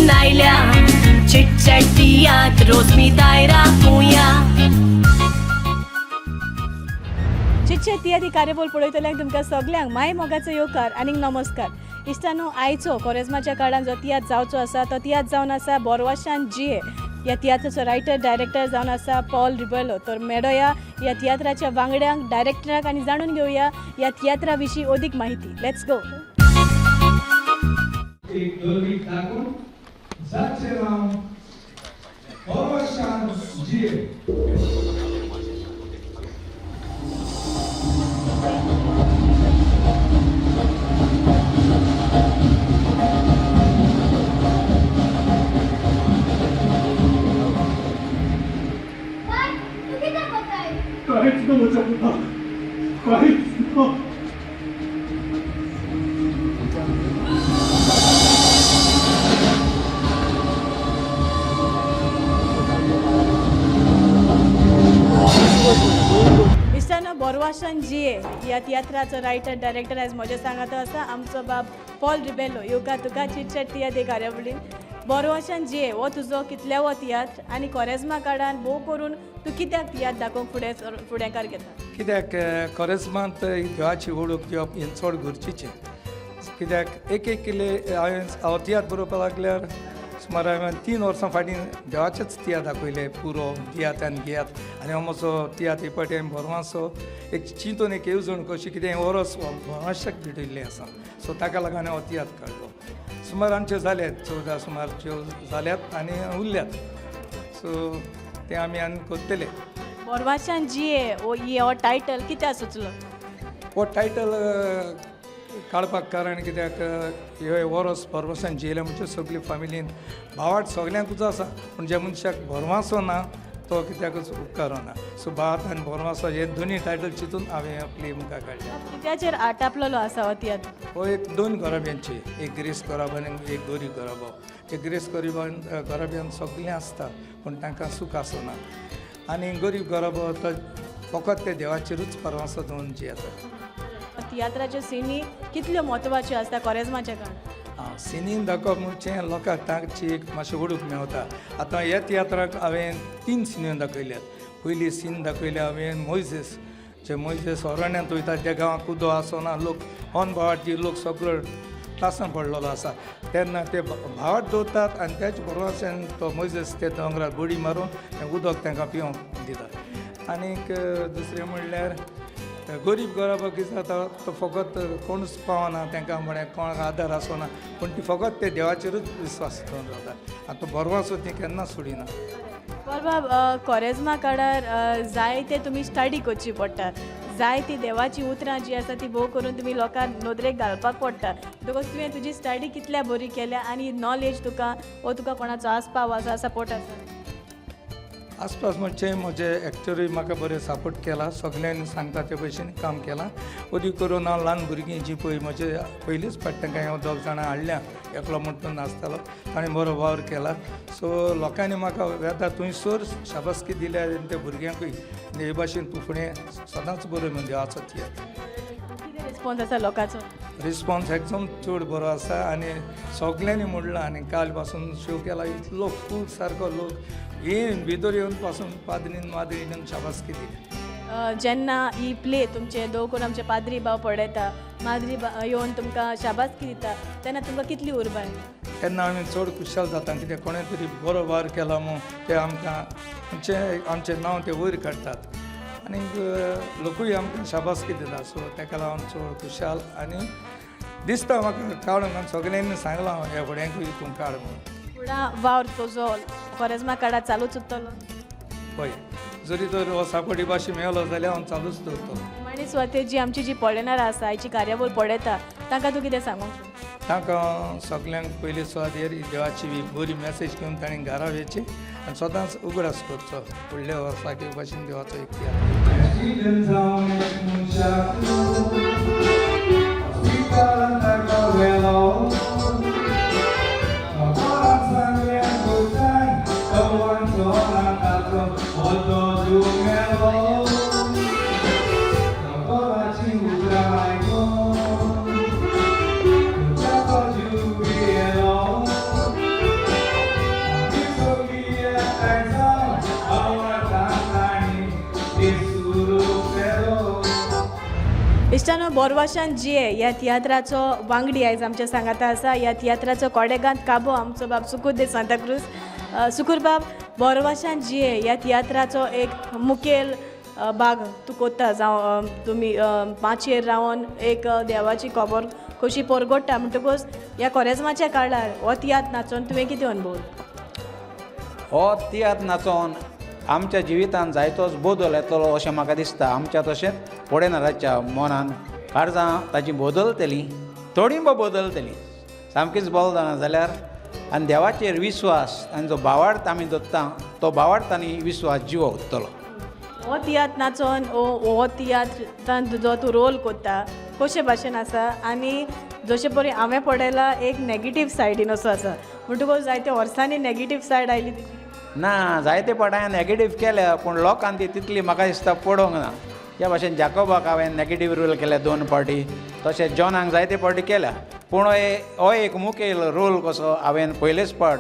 घेवन आयल्या चिटचॅट तियात्र रोजमी राखुया. चिटचे तियात्री कार्यावळ पळयतल्यांक तुमकां सगल्यांक माय मोगाचो येवकार आनीक नमस्कार. इश्टानो, आयचो कोरेज्माच्या काळान जो तियात्र जावचो आसा तो तियात्र जावन आसा बोरवाशान जिये. ह्या तियात्राचो रायटर डायरेक्टर जावन आसा पॉल रिबेलो. तर मेळोया ह्या तियात्राच्या वांगड्यांक, डायरेक्टराक आनी जाणून घेवया ह्या तियात्रा विशीं अदीक माहिती. Let's go. एक दोन टाकून जाचे नाव परवशान जिये. बाय, तूं कित्याक वताय? काहीच न म्हज्या पुता, काहीच न. इश्टानो, बोरवाशन जिये ह्या तियात्राचो रायटर डायरेक्टर आयज म्हज्या सांगातो आसा आमचो बाब पॉल रिबेलो. येवकार तुका चिटचॅट तियात्र कार्यावळीन. बोरवाशन जिये हो तुजो कितल्यावो तियात्र आनी कोरेज्मा काळान भोव करून तूं कित्याक तियात्र दाखोवंक फुडें फुडेकार घेता? कित्याक कोरेज्मांत देवाची वळख दिवप हें चड गरजेचें. कित्याक एक एक किले हांवें हांव तियात्र बरोवपाक लागल्यार सुमार हांवें 3 वर्सां फाटीं देवाचेच तियात्र दाखयले, पुरो दियात आनी घेयात. आनी हो म्हजो तियात्र हे पाटी हांवें बरोवपाचो एक चिंतून एक येवजण कशी कितें वरस भोंवाशाक भेटयल्लें आसा. सो ताका लागून हांवें हो तियात्र काडलो. सुमार आमचे जाल्यात 14 सुमारच्यो जाल्यात आनी उरल्यात. सो ते आमी आनी करतले. बोरवाशान जिये हो हो टायटल कित्याक सुचलो? हो टायटल काडपाक कारण कित्याक हे वरस भरवंसान जियेले म्हणजे सगळी फामिलीन भावाट सगल्यांकूच आसा, पूण ज्या मनशाक भरवासो ना तो कित्याकूच उपकारना. सो भात आनी भरवासो हे दोनूय टायटल चिंतून हांवें आपली मुखार काडल्या. कित्याचेर आटापलेलो आसा हो तियात्र? हो एक दोन घराब्यांची, एक ग्रेस घराबो आनी एक गरीब घराबो. ते ग्रेस गरिबान घराब्यान सगळें आसता पूण तांकां सूख आसना, आनी गरीब घराबो तो फकत ते देवाचेरूच भरवंसो दवरून जियेता. तियात्राच्यो सिनी कितल्यो म्हत्वाच्यो आसता कोरेज्माच्या काळान? आं, सिनीन दाखोवप म्हणजे लोकांक तांची एक मातशी वळख मेवता. आतां ह्या तियात्राक हांवें 3 सिन्यो दाखयल्यात. पयली सीन दाखयल्या हांवें मोयजेस, जे मोयजेस अरण्यांत वयता, त्या गांवांत उदक आसना, लोक अन भावाटी लोक सगळो त्रासान पडलेलो आसा. तेन्ना ते भावाट दवरतात आनी त्याच भरवंशान तो मोयजेस ते दोंगरार बडी मारून तें उदक तांकां पिवंक दिता. आनीक दुसरें म्हणल्यार गरीब घराबो कितें जाता, तो फकत कोणूच पावना तांकां, म्हळ्यार कोणाक आदार आसना, पूण ती फकत ते देवाचेरूच विस्वास दवरून रावता आनी तो भरवंसो ती केन्ना सोडिना. बाब, कोरेज्मा काळार जायते तुमी स्टडी करची पडटा, जायती देवाची उतरां जी आसा ती भोव करून तुमी लोकांक नदरेक घालपाक पडटा. Because तुवें तुजी स्टडी कितल्या बरी केल्या आनी नॉलेज तुका वो तुका कोणाचो आसपाव आसा, सपोर्ट आसा? आसपास म्हणजे म्हजे एक्टरूय म्हाका बरें सपोर्ट केला, सगल्यांनी सांगता ते भशेन काम केलां. अदीक करून हांव ल्हान भुरगीं जीं पळय म्हजे पयलींच फावट तांकां हांव 2 जाणां हाडल्या, एकलो म्हणटून नासतालो, ताणें बरो वावर केला. सो लोकांनी म्हाका वेता थंयसर शाबासकी दिल्या आनी त्या भुरग्यांकूय हे भाशेन तूं फुडें सदांच बरो म्हण देवाचो तियात्र. कितें रिस्पोन्स आसा लोकांचो? रिस्पोन्स एकदम चड बरो आसा आनी सगल्यांनी म्हणलां. आनी काल पासून शो केला, इतलो फूल सारको लोक येवन भितर येवन पासून पाद्रीन माद्रीन शाबासकी दिली. जेन्ना ही प्ले तुमचे दो करून आमचे पाद्री भाव पळयता, माद्री येवन तुमकां शाबासकी दिता, तेन्ना तुमकां कितली उर्बा येता? तेन्ना आमी चड खुशाल जाता, कित्याक कोणें तरी बरो वावर केला म्हूण ते आमकां आमचें नांव ते वयर काडटात आनी लोकूय आमकां शाबासकी दिता. सो ताका लागून चड खुशाल आनी दिसता म्हाका काडून आनी सगल्यांनी सांगलां ह्या फुड्यांकूय तूं काड म्हणून. फुडां वावर तुजो कोरेज्मा काळार चालूच उरतलो? हय, जरी तर हो सापडी भाशे मेळलो जाल्यार हांव चालूच दवरतलो. निमाणी सुवातेर जी आमची जी पळयणारां आसा, आयची कार्यावळ पळयता, तांकां तूं कितें सांगूंक सोदता? तांकां सगल्यांक पयली सुवातेर देवाची बरी मॅसेज घेवन तांणी घरा वयची आनी सदांच उगडास करचो फुडल्या वर्साक हे भाशेन देवाचो एक तियात्र. बोरवाशान जिये ह्या तियात्राचो वांगडी आयज आमच्या सांगाता आसा. ह्या तियात्राचो कोडेगांत काबो आमचो बाब सुकूर दे सांताक्रूज. सुकूर बाब, बोरवाशान जिये ह्या तियात्राचो एक मुखेल भाग तूं कोत्ता, जावं तुमी माचयेर रावन एक देवाची खबर कशी परगट्टा. म्हणटकूच ह्या कोरेजमाच्या काळार हो तियात्र नाचोन तुवें कितें अणभव? हो तियात्र नाचोन आमच्या जिवितांत जायतोच बदल येतलो अशें म्हाका दिसता. आमच्या तशेंच पडेनाराच्या मनान काळजां ताची बदलतलीं, थोडीं भोव बदलतलीं, सामकीच बदलना जाल्यार. आनी देवाचेर विस्वास आनी जो भावार्थ आमी दत्ता तो भावार्थ आनी विस्वास जिवो उरतलो. हो तियात्र नाचोन हो तियात्रान जो तूं रोल कोत्ता कशे भाशेन आसा? आनी जशे परी हांवें पळयला एक नॅगेटीव सायडीन असो आसा, म्हणटकूच जायते वर्सांनी नॅगेटीव सायड आयली तुजी? ना, जायते पाट हांवें नॅगेटीव केल्या, पूण लोकान ती तितली म्हाका दिसता पडोवंक ना. ज्या भाशेन जाकोबाक हांवें नॅगेटीव रोल केल्या दोन पावटी, तशें जॉनाक जायते पावटी केल्या, पूण हो एक मुखेल रोल कसो हांवें पयलेच पावट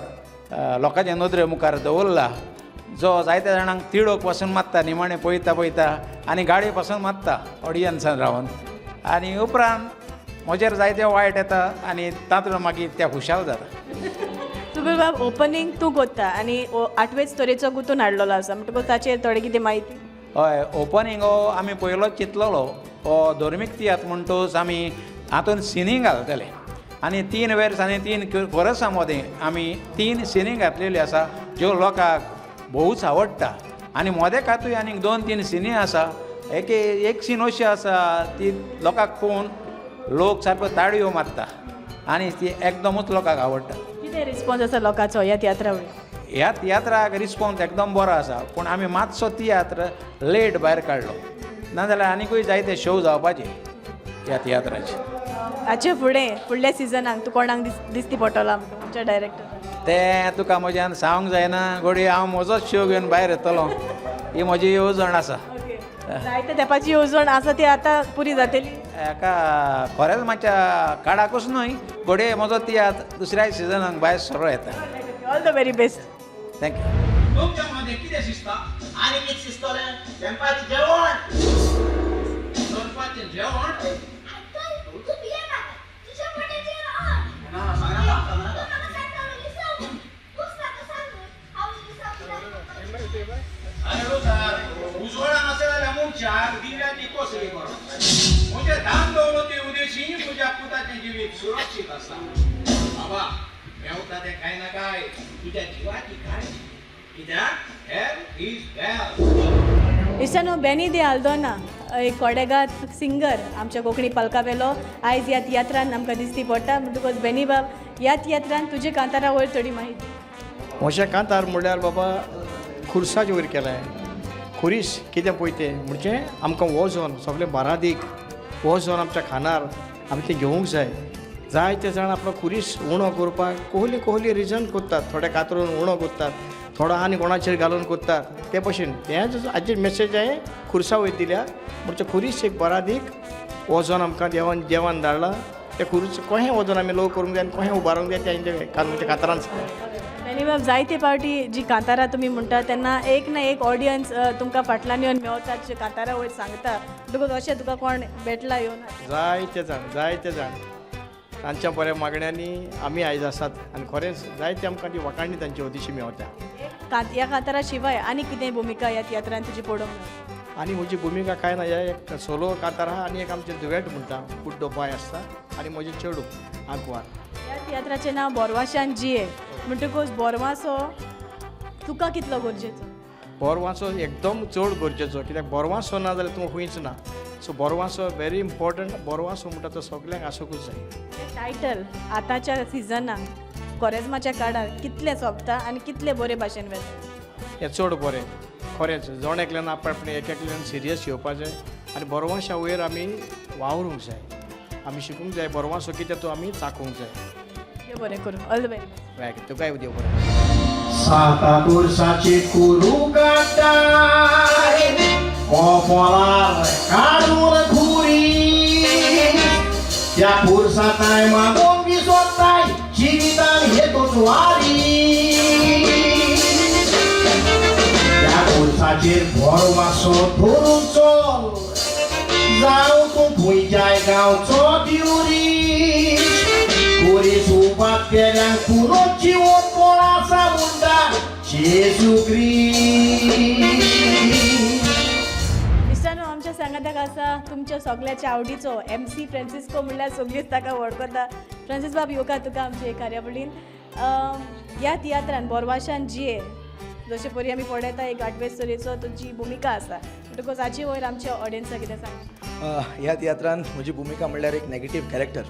लोकांच्या नदरे मुखार दवरला, जो जायत्या जाणांक तिडक पासून मारता निमाणें पळयता पळयता आनी गाडी पासून मारता ऑडियन्सान रावन, आनी उपरांत म्हजेर जायते वायट येता आनी तातूंत मागीर ते खुशाल जाता. सुकूर बाब, ओपनींग तूं कोत्ता आनी आठवेच तरेचो गुंतून हाडलेलो आसा, म्हणटकूच ताचेर थोडी कितें म्हायती? हय, ओपनींग हो आमी पयलोच चिंतलेलो. हो धर्मीक तियात्र म्हणटकूच आमी हातून सिनी घालतले आनी 3 वेर्स आनी 3 कोरसां मदीं आमी 3 सिनी घातलेल्यो आसा ज्यो लोकांक भोवूच आवडटा. आनी मोदेकातूय आनीक 2-3 सिनी आसा. एक एक सीन अशी आसा ती लोकांक पळोवन लोक सारको ताळयो मारता आनी ती एकदमूच लोकांक आवडटा. कितें रिस्पोन्स आसा लोकांचो ह्या तियात्रा वयर? ह्या तियात्राक रिस्पोन्स एकदम बरो आसा, पूण आमी मातसो तियात्र लेट भायर काडलो, नाजाल्यार आनिकूय जायते शो जावपाचे ह्या तियात्राचे. हाचे फुडें फुडल्या सिजनाक तूं कोणाक दिसती पडटलो आमच्या डायरेक्टर? तें तुका म्हज्यान सांगूंक जायना, घडये हांव म्हजोच शो घेवन भायर येतलो ही म्हजी येवजण आसा. जायते तेंपाची येवजण आसा, ती आतां पुरी जातली? एका खोरेजमाच्या काडाकूच न्हय, घडये म्हजो तियात्र दुसऱ्याय सिजनाक भायर सरो येता. All the very best. Thank you. तुमच्या मदें कितें शिजता? आनी कितें शिजतलें? दनपारचें जेवण. दनपारचें जेवण? अंकल, तूं भिये नाका. तुज्या पोटाचेर आड. ना, सांगनाका, सांगनाका. तूं म्हाका सांगता लिसांव म्हूण. तूंच म्हाका सांग न्हय, हांव लिसांव कित्याक म्हणपाचें. आरे रोजार, उजवाडान आसा जाल्यार मनशाक दिव्याची कसली गरज? म्हजें दान दवलती उदेशी म्हज्या पुताचें जिवीत सुरक्षीत आसा. बाबा, मेवता तें कांय ना काय तुज्या जिवाची काळजी, कित्याक हेल्थ is wealth. इश्टानो, बेनी दे आल्दोना एक कोडेगाद सिंगर आमच्या कोंकणी पालकावेलो आयज ह्या तियात्रान आमकां दिसती पडटा. म्हणटकूच बेनी बाब, ह्या तियात्रान तुजे कांतारा वयर थोडी म्हायती. म्हजें कांतार म्हणल्यार बाबा खुर्साचे वयर केलें. खुरीस कितें पळय तें म्हणजे आमकां वजन सगळें बारादीक वजन आमच्या खानार आमी तें घेवंक जाय. जायते जाण आपलो खुरीस उणो करपाक कहली कहली रिजन करतात, थोडे कातरून उणो करतात, थोडो आनी कोणाचेर घालून करतात. ते भशेन तेंच हाजेर मेसेज हांवें खुर्सा वयर दिल्या. म्हणजे खुरीस एक बरादीक वजन आमकां देवान धाडला. ते खुरीस कशें वजन आमी लोव करूंक जाय आनी कशें उबारूंक जाय तें म्हणजे कातरान सांगलें. बेनी बाब, जायते पावटी जी कांतारां तुमी म्हणटा तेन्ना एक ना एक ऑडियन्स तुमकां फाटल्यान येवन मेवता, जे कांतारां वयर सांगता, म्हणटकूच अशें तुका कोण भेटला येवन? जायते जाण, जायते जाण तांच्या बऱ्या मागण्यांनी आमी आयज आसात आनी खरेंच जायते आमकां ती वाखाणी तांची हदिशी मेवता. ह्या कांतारा शिवाय आनी कितें भुमिका ह्या तियात्रान तुजी पडोवंक ना? आनी म्हजी भुमिका कांय ना, ह्या एक सोलो कांतार आहा आनी एक आमचें दुवेट म्हणटा कुड्डो बाय आसता आनी म्हजें चेडूं आंकवार. ह्या तियात्राचें नांव बोरवाशान जिये, म्हणटकूच बोरवासो तुका कितलो गरजेचो? बोरवासो एकदम चड गरजेचो, कित्याक बोरवासो ना जाल्यार तूं खंयच ना. सो बोरवासो व्हेरी इम्पॉर्टंट. बोरवासो म्हणटा तो सगल्यांक आसूंकूच जाय. टायटल आतांच्या सिजनाक कोरेजमाच्या काळार कितलें सोबता आनी कितले बरे भाशेन वेता? हें चड बरें खरेंच. जण एकल्यान आपणे एक एकल्यान सिरियस घेवपाचें आनी बोरवाशा वयर आमी वावरूंक जाय, आमी शिकूंक जाय. बोरवासो कितें तो आमी चाखूंक जाय. देव बरें करूं. All the very best. Right, तुकाय देव बरें करूं. साता पुरसाची कुरू काडटाय कोपोलार काडून खुरी, त्या पुरसाताय मागून विसोताय जिवितान हेतूच वारी. त्या पुरसाचेर भरवासो धरून चल, जावं तूं म्हज्याय गांवचो दिवरी खुरीस उबात केल्यांक पुरो जिवोन कोण आसा म्हणटा जेजू क्रिस्त. इश्टानो, आमच्या सांगाताक आसा तुमच्या सगळ्याच्या आवडीचो एम सी फ्रांसिस्को, म्हणल्यार सगळींच ताका वळखता. फ्रांसीस बाब, येवकार तुका आमचे कार्यावळीन. ह्या तियात्रान बोरवाशान जिये जशे परी आमी पळयता, एक आठवे तरेचो तुजी भुमिका आसा, म्हणटकूच हाचे वयर आमच्या ऑडियन्साक कितें सांग? ह्या तियात्रान म्हजी भुमिका म्हणल्यार एक नेगेटीव कॅरेक्टर.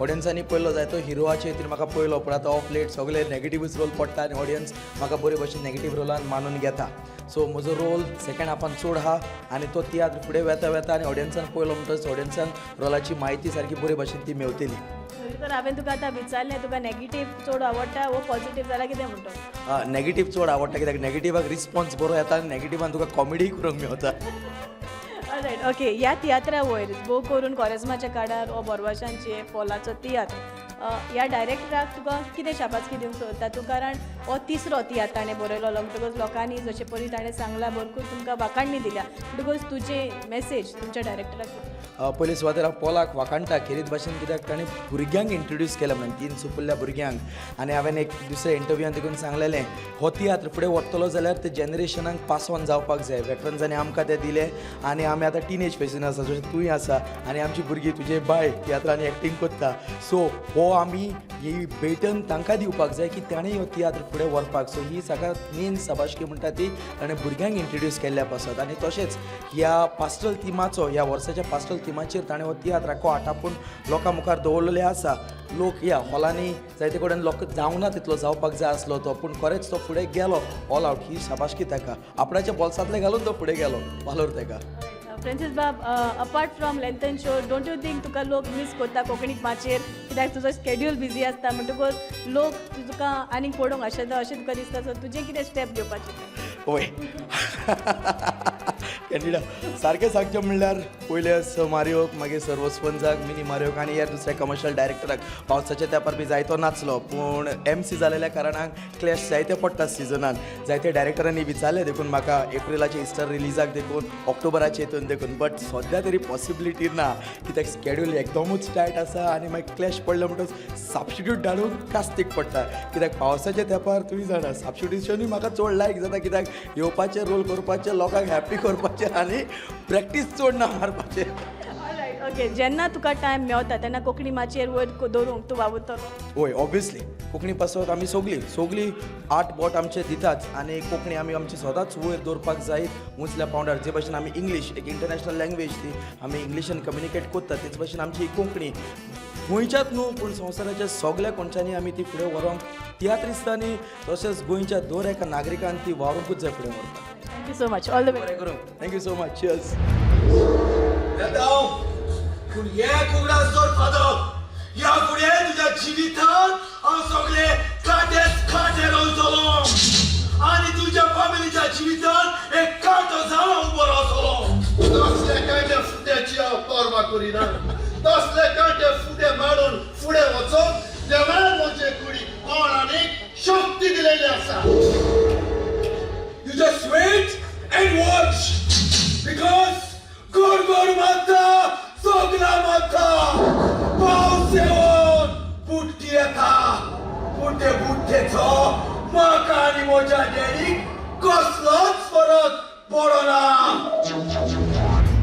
ऑडियन्सांनी पयलो जायतो हिरोआचे हितून म्हाका पयलो, पूण आतां ऑफ लेट सगळे नेगेटिवूच रोल पडटा आनी ऑडियन्स म्हाका बरे भशेन नेगेटीव रोलान मानून घेता. सो म्हजो रोल सेकेंड हाफान चड आहा आनी तो तियात्र फुडें वेता वेता आनी ऑडियन्सान पयलो म्हणटच ऑडियन्सान रोलाची म्हायती सारकी बरे भशेन ती मेवतली. तर हांवें तुका आतां विचारलें, तुका नेगेटीव चड आवडटा वो पॉझिटीव, जाल्यार कितें म्हणटा? नेगेटीव चड आवडटा, कित्याक नेगेटिवाक रिस्पॉन्स बरो येता आनी नेगेटिवान तुका कॉमेडी करूंक मेवता. Right, okay. ह्या तियात्रा वयर भोव करून कॉरेज्माच्या काळार हो बोरवाशांचे पोलाचो तियात्र, ह्या डायरेक्टराक तुका कितें शाबासकी दिवंक सोदता तूं? कारण हो तिसरो तियात्र ताणें बरयलो, म्हणटकूच लोकांनी जशे परी ताणें सांगलां, भरपूर तुमकां वाखाणणी दिल्या, म्हणटकूच तुजी मॅसेज तुमच्या डायरेक्टराक कितें? पयले सुवातेर हांव पोलाक वाखाणटा खेरीत भाशेन, कित्याक ताणें भुरग्यांक इंट्रोड्यूस केलें म्हणून, तीन सुपुल्ल्या भुरग्यांक. आनी हांवें एक दुसऱ्या इंटरव्यूआन देखून सांगलेलें, हो तियात्र फुडें वतलो जाल्यार ते जनरेशनाक पास ऑन जावपाक जाय. वेटरन्सांनी आमकां तें दिलें आनी आमी आतां टिनेज फेजीन आसा, जशें तूंय आसा आनी आमची भुरगीं, तुजे बाय तियात्रांनी एक्टींग करता. सो हो आमी ही बेटन तांकां दिवपाक जाय की ताणें हो तियात्र फुडें व्हरपाक. सो ही सगळ्यात मेन शाबासकी म्हणटा ती ताणें भुरग्यांक इंट्रोड्यूस केल्ल्या पासत. आनी तशेंच ह्या पास्टल थिमाचो, ह्या वर्साच्या पास्टल थिमाचेर ताणें हो तियात्र आख्खो आटापून लोकां मुखार दवरलेले आसा. लोक ह्या हॉलांनी जायते कडेन लोक जावंक ना तितलो जावपाक जाय आसलो तो, पूण खरेंच तो फुडें गेलो ऑल आवट. ही शाबासकी ताका. आपणाच्या बोल्सांतले घालून तो फुडें गेलो, वालोर ताका. फ्रांसीस बाब, apart from Lenten show, don't you think तुका लोक मीस करता कोंकणी माचयेर? कित्याक तुजो स्केड्यूल बिजी आसता, म्हणटकूच लोक तुका आनीक पळोवंक आशेता अशें तुका दिसता? सो तुजें कितें स्टेप घेवपाचें? वय कॅन्डिडा, सारकें सांगचें म्हणल्यार पयलें स मारियोक, मागीर सर्वस्पंजाक, मिनी मारियोक आनी ह्या दुसऱ्या कमर्शियल डायरेक्टराक पावसाच्या तेंपार बी जायतो नाचलो, पूण एम सी जालेल्या कारणान क्लॅश जायते पडटा सिजनान. जायते डायरेक्टरांनी विचारलें देखून म्हाका, एप्रिलाचे इस्टर रिलिजाक देखून, ऑक्टोबराचे हितून देखून, बट सद्या तरी पॉसिबिलिटी ना, कित्याक स्केड्यूल एकदमूच टायट आसा आनी मागीर क्लॅश पडलें म्हणटकच सबस्टिट्यूट धाडूंक कास्तीक पडटा, कित्याक पावसाच्या तेंपार तुमी जाणा सबस्टिट्युशनूय म्हाका चड लायक जाता, कित्याक येवपाचें, रोल करपाचें, लोकांक हॅप्पी करपाचें आनी प्रॅक्टीस चड ना मारपाचें. Right, okay. जेन्ना तुका टायम मेवता तेन्ना कोंकणी माचयेर वयर दवरूंक तूं वावुरतलो? वय, ऑब्वियसली. कोंकणी पासत आमी सगळीं सगळीं आठ बोट आमचे दितात आनी कोंकणी आमी आमची सदांच वयर दवरपाक जाय उंचल्या पावंड्यार. जे भशेन आमी इंग्लीश एक इंटरनॅशनल लँग्वेज, ती आमी इंग्लिशान कम्युनिकेट करता, तेच भशेन आमची ही कोंकणी गोंयच्याच न्हू पूण संवसाराच्या सगळ्या कोनशांनी आमी ती फुडें व्हरोंक तियात्रिस्तांनी तशेंच गोंयच्या दर एका नागरिकान ती वावरुंकूच जाय फुडें व्हरपाक. Thank you so much, all the best. बरें करूं. Thank you so much, cheers. पूण एक उगडास दवर फादर, ह्या फुडें तुज्या जिवितांत हांव सगळे कांटेच कांटे रोयतलो आनी तुज्या फॅमिलीच्या जिवितांत एक कांटो जावन उबो रावतलो. तसले कांटे फुट्याची हांव पर्वा करिना. तसले कांटे फुटे मारून फुडें वचोन देवान म्हजे कुडीक बळ आनी शक्ती दिलेली आसा. You just wait and watch, because गोड गोड मारता, सगळा मारता. पावस येवन बुट्टी येता, पूण ते बुट्टेचो म्हाका आनी म्हज्या डॅडीक कसलोच फरक पडना.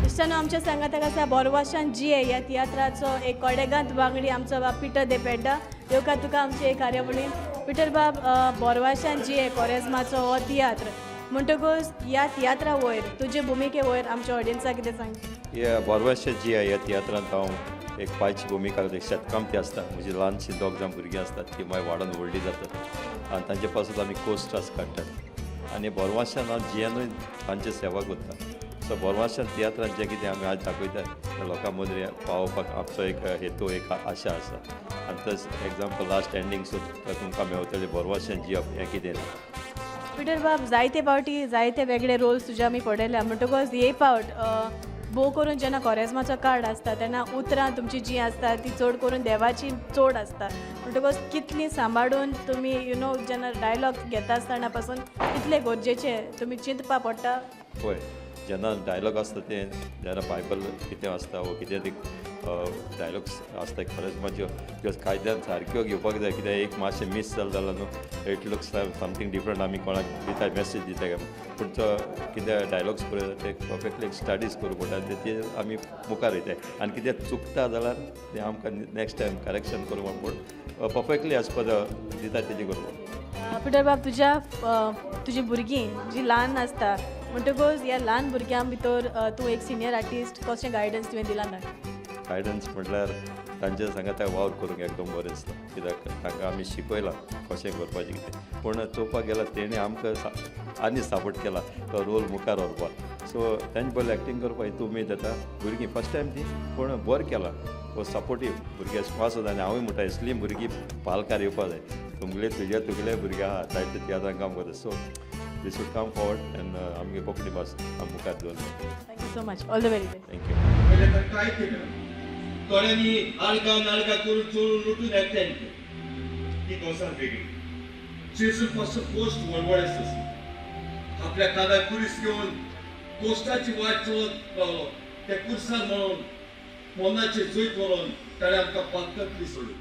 इश्टानो, आमच्या सांगाताक आसा बोरवाशान जिये ह्या तियात्राचो एक कोडेगांत वांगडी, आमचो बाब पिटर दे पेड्डा. येवकार तुका आमचे कार्यावळीन, पिटर बाब. बोरवाशान जिये कोरेज्माचो हो तियात्र, म्हणटकूच ह्या तियात्रा वयर, तुजे भुमिके वयर आमच्या ऑडियन्साक कितें सांग? ह्या बोरवाशे जिया ह्या तियात्रांत हांव एक पायची भुमिका, एक शेतकामती आसता. म्हजी ल्हानशी दोग जाण भुरगीं आसतात, ती मागीर वाडोन व्हडली जातात आनी तांचे पासून आमी कोस्टास काडटात आनी बोरवाशान हांव जियानूय तांची सेवा करता. सो बोरवाशान तियात्रांत जें कितें आमी आज दाखयतात तें लोकां मदीं पावोवपाक आमचो एक हेतू, एक आशा आसा. आनी तस एग्जाम्पल लास्ट एंडींग सुद्दां तुमकां मेवतलें बोरवाशान जियप हें कितें. पिटर बाब, जायते फावटी जायते वेगळे रोल्स तुजे आमी पळयल्या, म्हणटकच हे फावट भोव करून जेन्ना कोरेज्माचो कार्ड आसता तेन्ना उतरां तुमची जीं आसता ती चड करून देवाची चड आसता, म्हणटकच कितली सांबाळून तुमी you know जेन्ना डायलॉग घेता आसतना पासून कितले गरजेचे तुमी चिंतपा पडटा? पळय. जेन्ना डायलॉग आसता तें जेन्ना बायबल कितें आसता वो कितें ते डायलॉग्स आसता खरेंच मातश्यो त्यो कायद्यान सारक्यो घेवपाक जाय कित्याक एक मातशें मीस जालें जाल्यार न्हू it looks something different. आमी कोणाक दिता मॅसेज दिता काय पूण तो कितें डायलॉग्स पळय ते परफेक्टली स्टडीज करूं पडटा आनी ते आमी मुखार वयताय आनी कितें चुकता जाल्यार तें आमकां नेक्स्ट टायम करेक्शन करूं पूण परफेक्टली एज पर दिता तेजी करूं. पिटर बाब, तुज्या तुजी भुरगीं जीं ल्हान आसता म्हणटकूच ह्या ल्हान भुरग्यां भितर तूं एक सिनियर आर्टिस्ट, कशें गायडन्स तुवें दिलां ना? गायडन्स म्हटल्यार तांचे सांगाता वावर करूंक एकदम बरें दिसता कित्याक तांकां आमी शिकयलां कशें करपाचें कितें पूण चोवपाक गेल्यार तेणी आमकां आनी सपोर्ट केला तो रोल मुखार व्हरपाक. सो तेंचे बरोबर एक्टींग करपाक हितू उमेद येता. भुरगीं फर्स्ट टायम ती पूण बरें केलां, वो सपोर्टीव भुरगीं अशें आसत आनी हांवूय म्हणटा असलीं भुरगीं पालकार येवपा जाय. तुमगेले तुजे तुगेले भुरगे आहा जायते तियात्रान काम करता so they should come forward and आमगे कोंकणी भास आमी मुखार दवरता. Thank you so much, all the very best. Thank you. पयलें तर काय केलं थोड्यांनी आडगा नाडगा करून चोरून लुटून एकठांय केली. ती गजाल वेगळी. जेजून पासून पोस्ट वळवळेस आसली आपल्या कानार कुरीस घेवन कोस्टाची वाट चलत रावलो. त्या कुर्सान म्हणून मनाचे जैत व्हरून ताणें आमकां बागतली सोडली.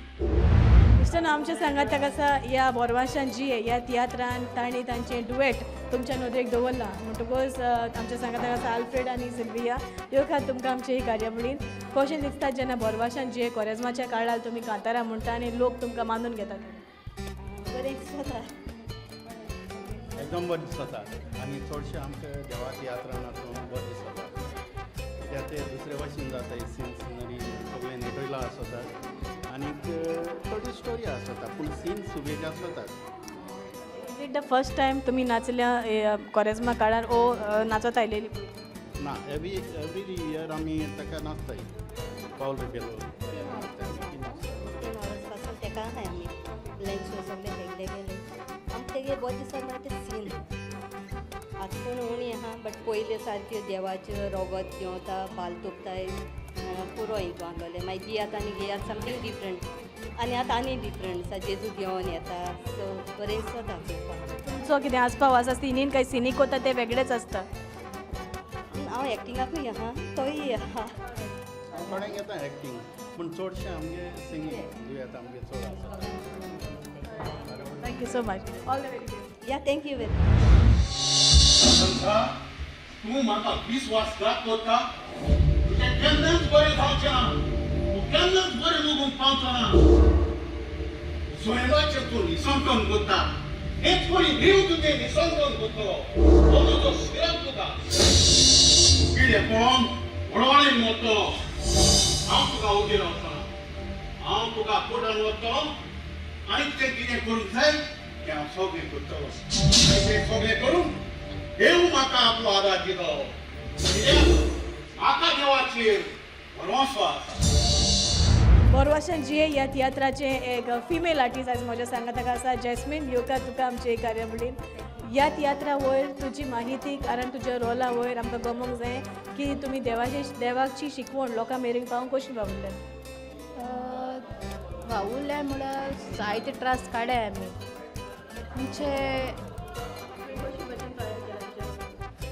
इश्टान आमच्या सांगाताक आसा ह्या बोरवाशान जी ह्या तियात्रान तांणी तांचें डुएट तुमच्या नदरेक दवरलां म्हणटकूच आमच्या सांगाताक आसा आल्फ्रेड आनी सिल्विया. येवकार तुमकां आमचे ही कार्यावळीन. कशें दिसता जेन्ना बोरवाशान जी कोरेज्माच्या काळार तुमी कांतारां म्हणटा आनी लोक तुमकां मानून घेतात? बरें दिसता, एकदम बरें दिसता आनी चडशें आमच्या देवा तियात्रान आसून बरें दिसता कित्याक ते दुसरे भाशेन जाता. सीन सिनरी सगळें नेटयलां आसता आनीक थोडी स्टोरी आसता पूण सीन सुबेज आसतात. Is it the first time तुमी नाचल्या कोरेज्मा काळार ओ नाचत आयलेली? ना, एवरी एवरी इयर आमी ताका नाचताय. पावल रिबेलो पासून तेका आहाय आमी लंच सगळें वेगळे गेले आमकां तेगे बरें दिसता म्हणल्यार ते सीन आतां पूण उणी आहा बट पयले सारक्यो देवाच्यो रोगत घेवता बाल तोपताय पुरो हितू आसलोलें. मागीर गियात आनी गियात समथींग डिफरंट आनी आतां आनी डिफरंट आसा. जेजू घेवन येता सो बरें दिसता चोवपाक. तुमचो कितें आसपाव आसा सिनीन काय सिनीक वता तें वेगळेंच आसता? हांव एक्टिंगाकूय आहा तोय आहा. हांव थोड्यांक येता एक्टींग पूण चडशें आमगे सिंगींग दुयेंत आमगे चड आसा. Thank you so much, all the very best. Yeah, thank you very much. तूं म्हाका विस्वासघात करता. तुजें केन्नाच बरें जावचें ना. तूं केन्नाच बरें उगूंक पावचो ना. स्वयंवाचें तूं निसंतन करता. हेच पळय देव तुजें निसंतन करतलो. हो तुजो श्राप तुका किडे पळोवन वळवळीन मरतलो. हांव तुका उगी रावचो ना. हांव तुका कोर्टान वतलो आनी तुजें कितें करूंक जाय तें हांव सगळें करतलो. आनी तें सगळें करूंक देव म्हाका आपलो आदार दितलो कित्याक म्हाका देवाचेर भरवंसो आसा. बोरवाशान जी ह्या तियात्राचें एक फिमेल आर्टिस्ट आयज म्हज्या सांगाताक आसा जॅस्मीन. येवकार तुका आमचे कार्यावळीन. ह्या तियात्रा वयर तुजी माहिती कारण तुज्या रोला वयर आमकां गमोंक जाय की तुमी देवाची देवाची शिकवण लोकां मेरेन पावोवंक कशी वावुरल्यात? वावुरल्या म्हळ्यार जायते त्रास काडले आमी. म्हणजे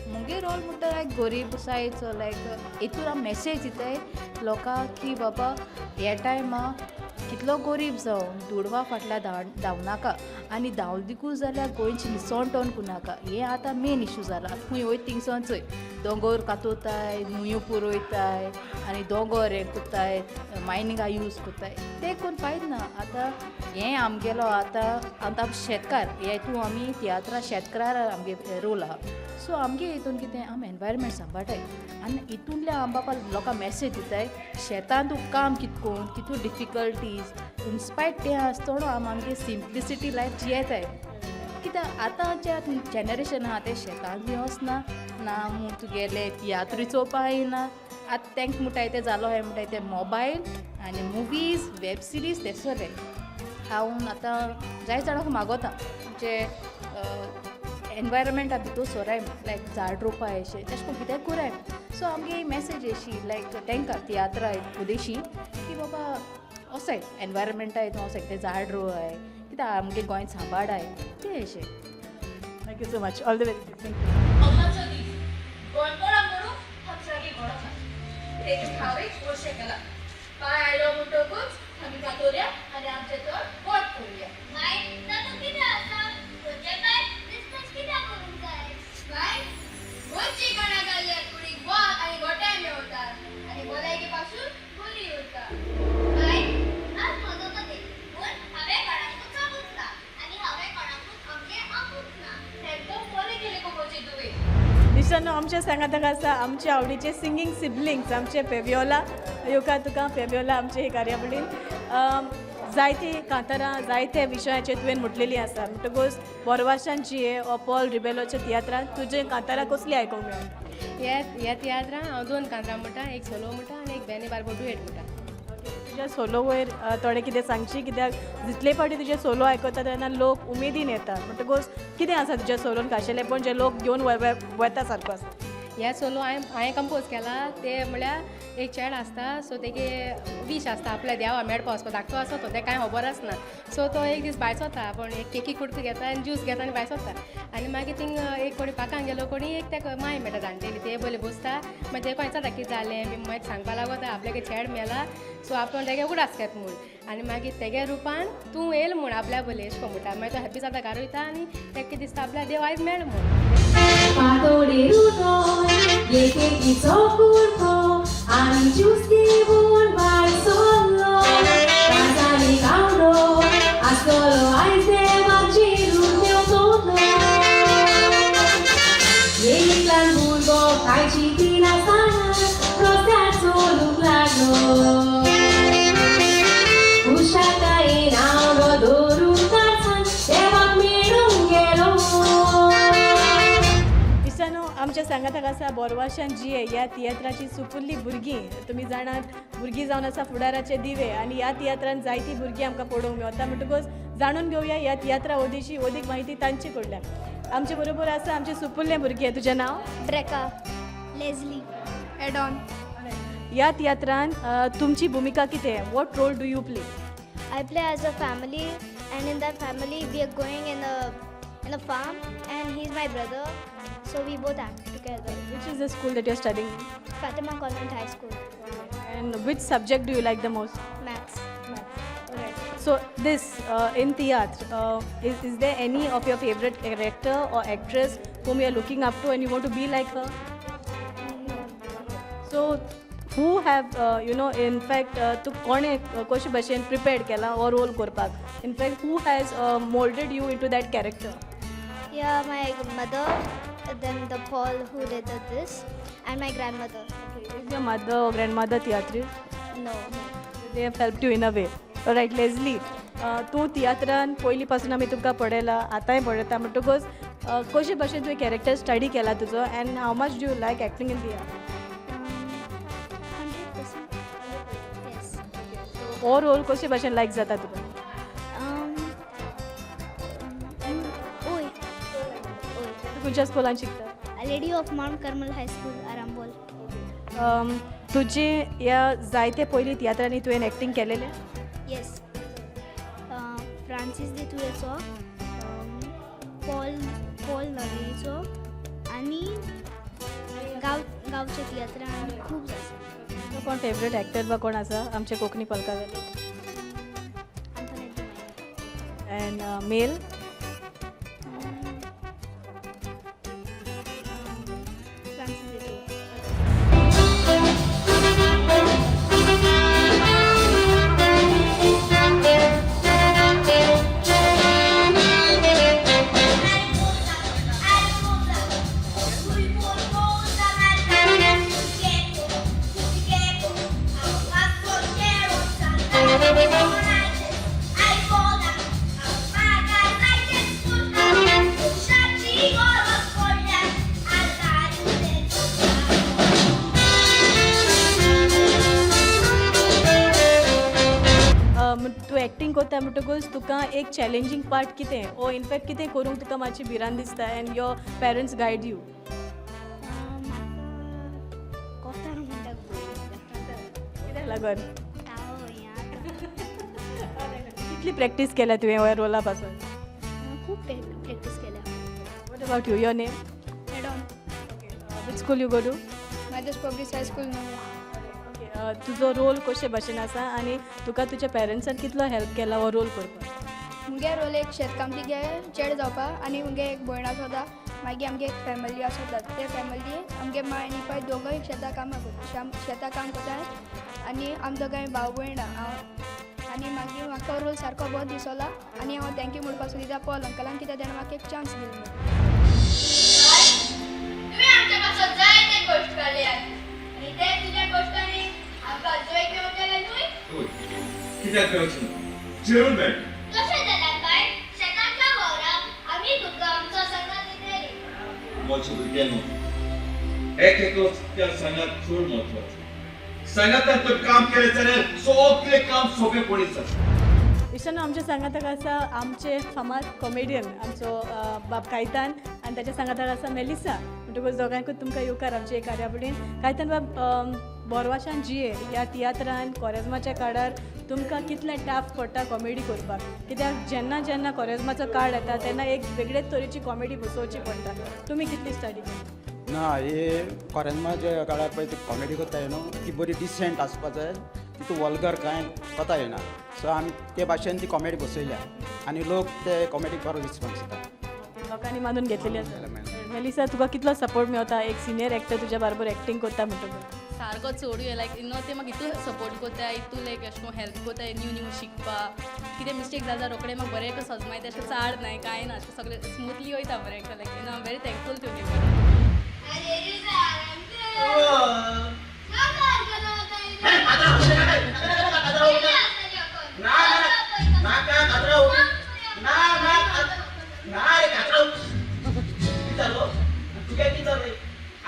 मुगे रोल म्हणटा लायक गरीब आसायचो लायक हितून आमी मॅसेज दिताय लोकांक की बाबा ह्या टायमा कितलो गरीब जावं दुडवा फाटल्या धांवनाका आनी धांवदिकूच जाल्यार गोंयची निसण करनाका. हें आतां मेन इशू जाला. खंय वयता थिंगसोन चोय दोंगोर कातोताय, न्हंयो पुरयताय आनी दोंगोर हें कोत्ताय, मायनिंगा यूज कोत्ताय तें कोन्न फायद ना. आतां हें आमगेलो आतां आतां शेतकार हे हितून आमी तियात्रा शेतकार आमगे रोल आहा. सो आमगे हितून कितें आमी एनवायरमेंट सांबाळटाय आनी हितूंतल्यान आम बाबा लोकांक मॅसेज दिताय शेतान तूं काम कितकोन कितू डिफिकल्टीज इनस्पायट तें आसतना आम आमगे सिंप्लिसिटी लायफ जियेताय. कित्याक आतांचें जनरेशन आहा तें शेतान बी वचना ना म्हूण तुगेले तियात्रूय चोवपाक येना. आतां तेंक म्हणटाय तें जालो हें म्हणटाय तें मोबायल आनी मुवीज वेब सिरीज तें सगळें. हांव आतां जायते जाणांक मागोता म्हणजे एनवायरमेंटा भितूर सोराय लायक झाड रोवपाय अशें तेशें कोन्न कितेंय कोराय. सो आमगे मॅसेज अशी लायक तेंकां तियात्रा उदेशी की बाबा असाय एनवायरमेंटा हितून असाय तें झाड रोवाय कित्याक आमगे गोंय सांबाळाय तें अशें. Thank you so much, all the very best. Thank you. मोगाचो दीस गोंयभर. तेतून हांव एक वर्शें केलां. पाय आयलो म्हणटकूच आमी कातोरया आनी आमचें तोंड गोड करुया. बाय, तातूंत कितें आसा? खंयचे बाय डिस्कस कित्याक करूंक जाय? बाय, गोडची कणा घाल्यार कुडीक बळ आनी गोठाय मेवता आनी भलायके पासून बरी उरता. बाय, आज म्हजो बर्थडे, पूण हांवें कोणाकूच सांगूंक ना आनी हांवें कोणाकूच अमकें आपूंक ना. एकदम बरें केलें गो तुवें. इश्टांनो, आमच्या सांगाताक आसा आमचे आवडीचे सिंगींग सिबलिंग्स, आमचे पेवियोला. येवकार तुका पेवियोला आमचे हे कार्यावळीन. जायती कांतारां जायते विशयाचेर तुवें म्हटलेली आसा, म्हणटकूच बोरवाशान जिये हो पॉल रिबेलोच्या तियात्रांत तुजें कांतारां कसलीं आयकूंक मेळटा? ह्या तियात्रां हांव दोन कांतारां म्हणटा, एक सोलो म्हणटा आनी एक बेनी बारबो डुएट म्हणटा. तुज्या सोलो वयर थोडें कितें सांगशी, कित्याक जितले फावटी तुजें सोलो आयकता तेन्ना लोक उमेदीन येता, म्हणटकूच कितें आसा तुज्या सोलोन खाशेलेपण जें लोक घेवन वता सारको आसा? ह्या सोलो हांवें कंपोज केला. ते म्हळ्यार एक चेड आसता, सो तेगे वीश आसता आपल्या देवा मेळपा वचपा. धाकटो आसता तो, तेका कांय खबर आसना. सो तो एक दीस भायर सोदता, पूण एक केकी कुडको घेता आनी ज्यूस घेता आनी भायर सोदता. आनी मागीर थिंग एक कोणी पाकान गेलो, कोणी एक तेका माय मेळटा जाणटेली, ते पयलीं बसता. मागीर ते खंय जाता कितें जालें बी मागीर सांगपा लागता आपल्याक चेड मेला, सो आपूण तेगे उगडास घेता म्हूण. आनी मागीर तेगे रुपान तूं येयल म्हूण आपल्या पयलीं अशें करून म्हणटा. मागीर तो हॅप्पी जाता, घरा वयता आनी तेका कितें दिसता आपल्या देव आयज मेळ म्हूण. पातोळेर उठोन एकेकीचो कुडको आनी ज्यूस घेवन भायर सरलो. काजारी गावडो आसतलो आयज देवाक जेरून मेवतलो. एक ल्हान भुरगो कांय चिंतिनासतना रस्त्यार चलूंक लागलो. हुशारकायेन आवडो धरून काळजान देवाक मेळूंक गेलो. इश्टांनो, आमच्या सांगाताक आसा बोरवाशान जिये ह्या तियात्राची सुपुल्ली भुरगीं. तुमी जाणात, भुरगीं जावन आसा फुडाराचे दिवे आनी ह्या तियात्रान जायतीं भुरगीं आमकां पळोवंक मेवता. म्हणटकूच जाणून घेवया ह्या तियात्रा ओदीची अदीक म्हायती तांचे कडल्यान. आमचे बरोबर आसा आमचे सुपुल्ले भुरगे. तुजें नांव? ब्रेका, लेजली, एडॉन. ह्या तियात्रान तुमची भुमिका कितें? What role do you play? I play as a family, and in that family we are going in a farm, and he's my brother, so we both act together. Which is the school that you are studying? Fatima Convent High School. And which subject do you like the most? Maths. So this in theatre, is there any of your favorite character or actress whom you are looking up to and you want to be like her? So who have you know, in fact तूं कोणे कशे भशेन prepared केला हो role करपाक? In fact, who has molded you into that character? Yeah, my mother, then the Paul who did this, and my grandmother. Is your mother or grandmother tiatrist? No. They have helped you in a way. Right, Leslie, तूं तियात्रान पयलीं पासून आमी तुमकां पळयला, आतांय पळयता, म्हणटकूच कशे भशेन तुवें कॅरेक्टर स्टडी केला तुजो and how much do you like acting in tiatr? 100%. Yes. हो रोल कशे भशेन लायक जाता तुका? ओय. तूं खंयच्या स्कुलान शिकता? Lady of Mount Carmel High School, Arambol. तुजे ह्या जायते पयलीं तियात्रांनी तुवें एक्टींग केलेलें? Yes. Francis दे तुवेचो, पॉल नवेलीचो आनी गांवच्या तियात्रां खूब आसा. कोण फेवरेट एक्टर वा कोण आसा आमचे कोंकणी पलका वेले? And male? Francis de Tuve. तूं एक्टींग करता म्हणटकूच तुका एक चॅलेंजींग पार्ट कितें ओ इनफॅक्ट कितें करूंक तुका मातशी भिरांत दिसता and your parents guide you? कोतार म्हणटा. कित्याक लागून? कितली प्रॅक्टीस केल्या तुवें ह्या रोला पासून? खूब प्रॅक्टीस केल्या. What about you, your name? Edon. Which school you go to? Methodist Public High School, Nuvem. तुजो रोल कशे भशेन आसा आनी तुका तुज्या पेरंट्सान कितलो हेल्प केला हो रोल करपाक? मुगे रोल एक शेतकामती गे चेड जावपा आनी मुगे एक भयण आसता, मागीर आमगे एक फॅमिली आसता. ते फॅमिली आमगे माय आनी पाय दोगूय शेतां कामां शेतां काम करतात आनी आम दोगांय भाव भयणां हांव. आनी मागीर म्हाका रोल सारको बरो दिसला आनी हांव thank you म्हणपाक सोदिता पॉल अंकलान, कित्याक तेणें म्हाका एक चान्स दिलो म्हणून. तुवें आमच्या पासत जायते कश्ट काडल्यात आनी ते तुज्या कश्टांनी आमकां जैत मेवतलें न्हय? कित्याक मेवचें ना, जेवण मेळटा. तशें जाल्यार बाय, शेतांतल्या वावराक आमी तुमकां आमचो सांगात दितलीं. म्हज्या भुरग्यांनो, एक एकलोच त्या सांगात चड म्हत्वाचो. सांगातान तर काम केलें जाल्यार सगळें काम सोंपेपणी जाता. इश्टानो, आमच्या सांगाताक आसा आमचे फामाद कॉमेडियन आमचो बाब कायतान आनी ताच्या सांगाताक आसा मेलिसा. म्हणटकूच दोगांयकूच तुमकां येवकार आमचे कार्यावळीन. कायतान बाब, बोरवाशान जिये ह्या तियात्रान कोरेज्माच्या काळार तुमकां कितलें टफ पडटा कॉमेडी करपाक? कित्याक जेन्ना जेन्ना कोरेज्माचो काळ येता तेन्ना एक वेगळेच तरेची कॉमेडी बसोवची पडटा. तुमी कितली स्टडी केली? ना, हे कोरेज्माच्या काळार पळय ती कॉमेडी करताय न्हू, ती बरी डिसेंट आसपा जाय, तितू वल्गर कांय कोता येना. सो आमी ते भाशेन ती कॉमेडी बसयल्या आनी लोक ते कॉमेडीक बरो रिस्पोन्स दिता. लोकांनी मानून घेतलेली आसा. मेलिसा, तुका कितलो सपोर्ट मेवता एक सिनियर एक्टर तुज्या बरोबर एक्टींग करता म्हणटकूच? सारको चडूय लायक नो ते म्हाका इतू सपोर्ट करता, इतू लायक अशें करून हेल्प करता न्यू न्यू शिकपा. कितें मिस्टेक जाल्यार रोखडें म्हाका बरें सजमायता, अशें चाड नाय कांय ना, अशें सगळें स्मुथली वयता बरें. Like you know I am very thankful to him. अरे रिजाल अंकल,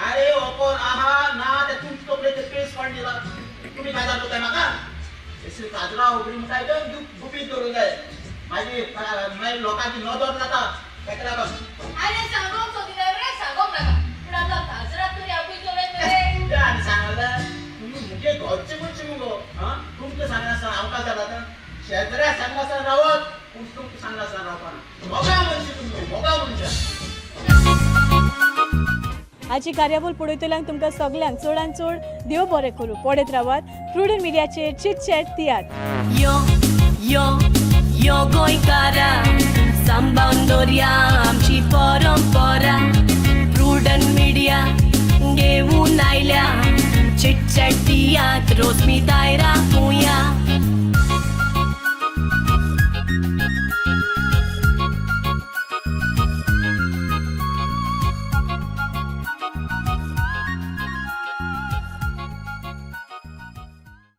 अरे ओकोर आहा ना ते तुमचे तकलेचे पेस कोण दिला? तुमी काजार करताय म्हाका? काजरा उगडी म्हणटा गुपीत दवरूंक जाय, मागीर मागीर लोकांची नदर जाता तेका लागून. अरे सांगोंक सोदिना रे, सांगोंक नाका, पूण आतां काजरा तरी आपयतलो मरे. आनी सांगलें तुमी मुगे घरचे मनशे मुगो, आं तुमकां सांगनासतना हांव काजार जाता? शेजऱ्या सांगनासतना रावत, पूण तुमकां सांगनासतना रावपाना. मोगा मनशां तुमी, मोगा मनशां. आजची कार्यावळ पळयतल्यांक तुमकां सगल्यांक चडान चड देव बरें करूं. पळयत रावात प्रुडंट मिडियाचेर चिट चॅट तियात्र. यो यो यो गोंयकारा, सांबाळून दवरया आमची परंपरा. प्रुडंट मिडिया घेवन आयल्या चिटचॅट तियात्र, रोजमिताय राखुया.